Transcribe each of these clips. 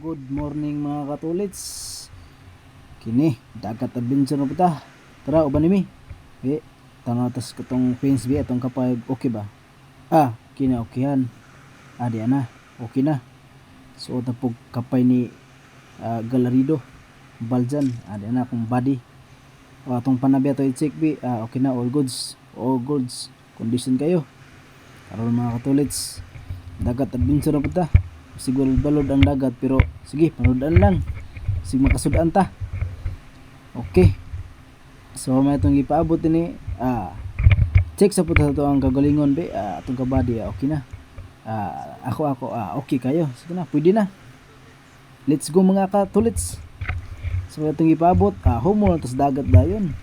Good morning, mga katulits. Kini, dagat adventure na ta. Tara, uban nimi. Eh, tanaw tas katong fence bi, atong kapay, okay ba? Ah, kini okayhan. Ah, di ana. Okay na. Suot na pug kapay ni Galarido. Baljan. Ah, di ana akong body. O, atong panabi ato i-check bi. Ah, okay na, all goods. All goods. Condition kayo. Karon, mga katulits, dagat adventure na ta. Siguro balod ang dagat, pero sige, panoodaan lang. Sige, makasudan ta. Okay. So may itong gipaabot ini, check sa pud ato ang kagalingon be, atong kabady, okay na. Ako ako okay kayo. Sige na, pwede na. Let's go, mga katulits. So atong gipaabot, humo na tas dagat dayon.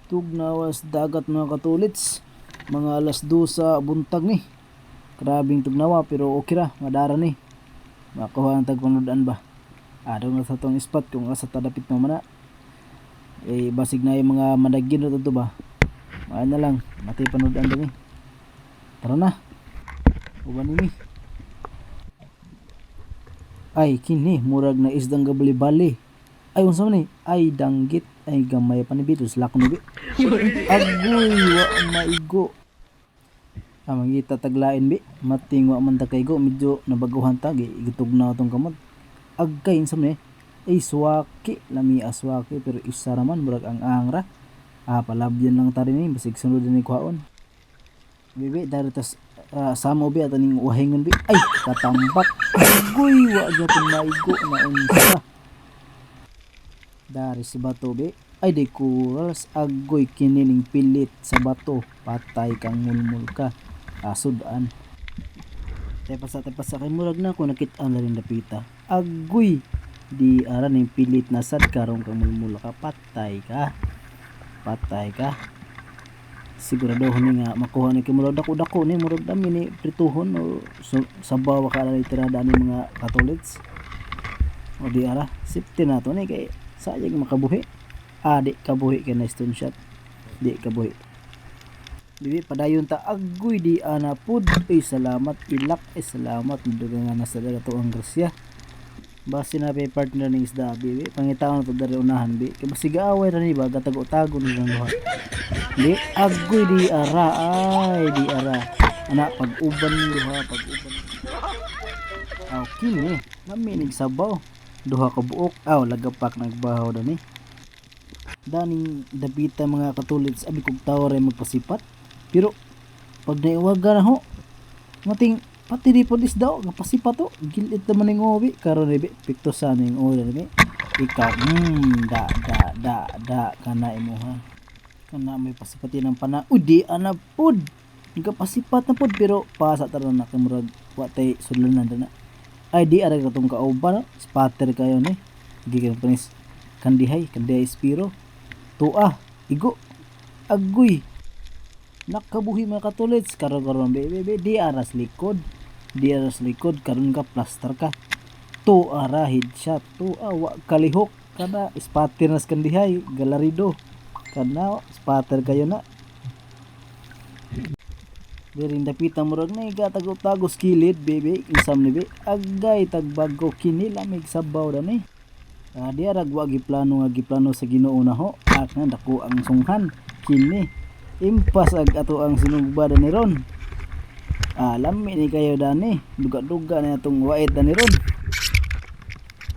Tugnawas dagat, mga katulits. Mga alas 2 sa buntag ni. Grabing tugnawa, pero okay ra, madara ni. Makuha ang tagpanudan ba. Doon na sa tong spot kung asa ta dapit mo mana. Eh, basig na yung mga madagin to ba. Maay na lang, matay panudan dumi. Tara na. Uban nimi. Ay, kini murag na isdang gabali-bali. Ay, unsa man ni? Ay, danggit. Ay, gamay pa ni bitos lakon ni bi. Agoy, wa maigo. Mangita taglain bi. Mating wa man ta kaigo, medyo nabaguhan ta gi gitugnaw tong kamot. Agkay, unsa man ni? Ay, swaki, lami aswaki, pero isa ra man, murag ang angra. Palabyan lang ta rin eh, basig sunod ni kuhaon. Bibi, dari tas samo bi ato ning wahingon bi. Ay, katambak. Agoy, wa gyapon maigo na unsa. Dari si bato bi. Ay, di kuras. Agoy, kini ning pilit sa bato. Patay kang mulmul ka. Sudan. Tay pasa kay murag na ako nakit-an na rin dapita. Agoy, di ara ning pilit na sad karon kang mulmul ka. Patay ka. Patay ka. Sigurado ni nga makuha ni kay murag dako-dako ni, murag dami ni prituhon o sabaw ka na tirada ni, mga katulits. O di ara, safety na to ni kay sayang makabuhi. Ah, di kabuhi kay na stone shot. Di kabuhi. Bibi, padayon ta. Agoy, di ana pud. Ay, salamat ilak. Ay, salamat dugang nga nasa dagat ang grasya. Base na pay partner ning isda, bibi. Pangitaon to dari unahan bi. Kay basig away ra ni ba, gatago-tago ni lang duha. Di agoy, di ara, ay di ara. Ana pag-uban ning duha, pag-uban. Aw, kini lami nig sabaw. Duha ka buok. Aw, lagapak nagbahaw dani. Daning dapita, mga katulits, abi kog tawo ray magpasipat. Pero pag naiwaga na ho, mating pati di pod isda nga pasipat to. Gilit naman ning obi karon ni bi, pikto sa ning obi ni. Ikaw, da da da da kana imuha. Kana may pasipati ng pana. Uy, di ana pod. Nagapasipat na pod, pero pasa tara na kay murag wa tay sudlanan na. Ay, di ara katong kauban, no? Spatter kayo ni. Gikan panis kandihay, kandihay espiro. Tua, igo. Agoy. Nakabuhi, mga katulits, karon karon be be be di aras likod. Di aras likod karon ka plaster ka. Tua ra, headshot. Tua, wa kalihok kana spatter nas kandihay galarido. Kana spatter kayo na. Diring dapita murag na igatago-tagos kilid, bebe, isam ni be. Agay, tagbago kini, lamig sabaw dani. Ah, di arag wa giplano nga giplano sa Ginoo na ho. Ah, nga dako ang sunghan kini. Impas ag ato ang sinugba dani ron. Ah, lami ni kayo dani. Duga-duga na atong wait dani ron.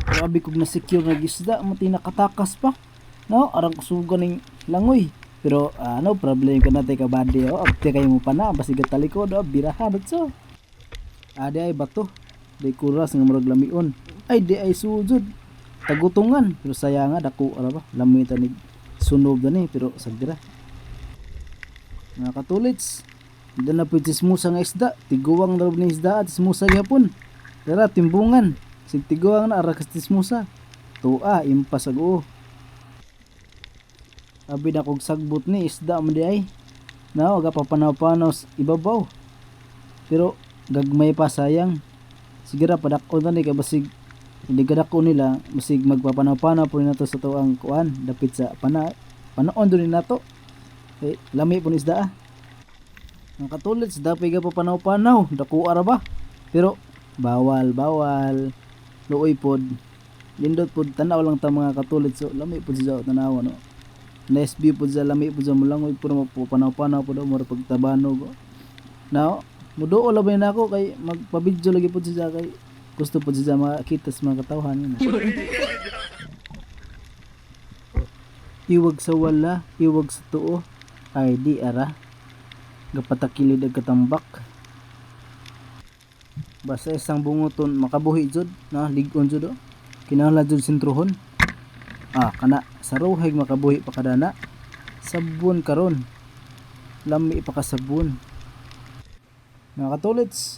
Grabe kog na secure na gisda, mati nakatakas pa. No, arang kusugan ning langoy. Pero ano problem ka natin kabady oh, abte kayo mo pa na basig talikod oh, birahan so. Ah, di ay bato. Di kuras nga murag lamion. Ay, di ay sujud. Tagutungan, pero saya nga dako ara ba. Lami ta ni sunob dani, pero sagdira. Mga katulits, na po chismosa nga isda, tiguang na ni isda at chismosa gyapon. Dara timbungan, sig tiguang na ara kas chismosa. Tua impas ag uo. Abi na kog sagbot ni isda man di ay. Na aga papanaw-panaw sa ibabaw. Pero gagmay pa, sayang. Sige ra, padako na ni kay basig hindi kadako nila, basig magpapanaw-panaw po nato sa tuang kuan dapit sa pana panaon do ni nato. Eh, lami po ni isda ah. Mga katulad, sa dapay ka papanaw-panaw, dako ara ba? Pero Bawal, bawal. Luoy pod. Lindot pod tanaw lang ta, mga katulit. So lami pod siya tanawa, no. Nice view pod sa, lami pod sa mulangoy pud, panaw-panaw pod, mura pagtabanog. Now, muduol labay na ako kay magpa-video lagi pod siya kay gusto pod siya makita sa mga katawhan yun. Iwag sa wala, iwag sa tuo. Ay di ara. Gapatakilid ang katambak. Basta isang bunguton makabuhi jud na lig-on jud, oh. Kinahanglan jud sentruhon. Ah, kana sa ruhig makabuhi pa kadana. Sabon karon. Lami pa ka sabon. Mga katulits,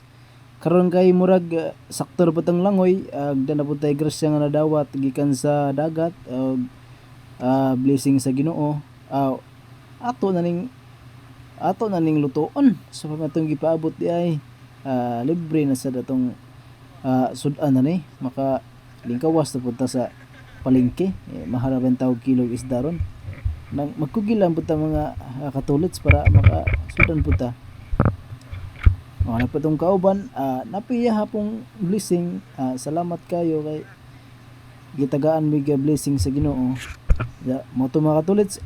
karon kay murag sakto ra pud tang langoy, ag na pud tay grasya nga nadawat gikan sa dagat og blessing sa Ginoo. Ato na ning lutoon sa so, atong gipaabot di ay libre na sa datong sudan na ni maka lingkawas na punta sa palengke eh, mahal ra tawag kilo isda ron nang magkugilan pud ta, mga katulits, para maka sudan pud ta. Mga na po itong kauban, napiya hapong blessing. Salamat kayo kay gitagaan mi ga blessing sa Ginoo. Ya, mo to, mga katulits,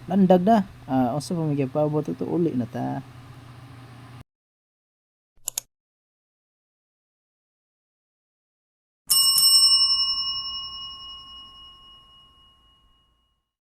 landag na. Unsa pa may gipaabot ito, uli na ta.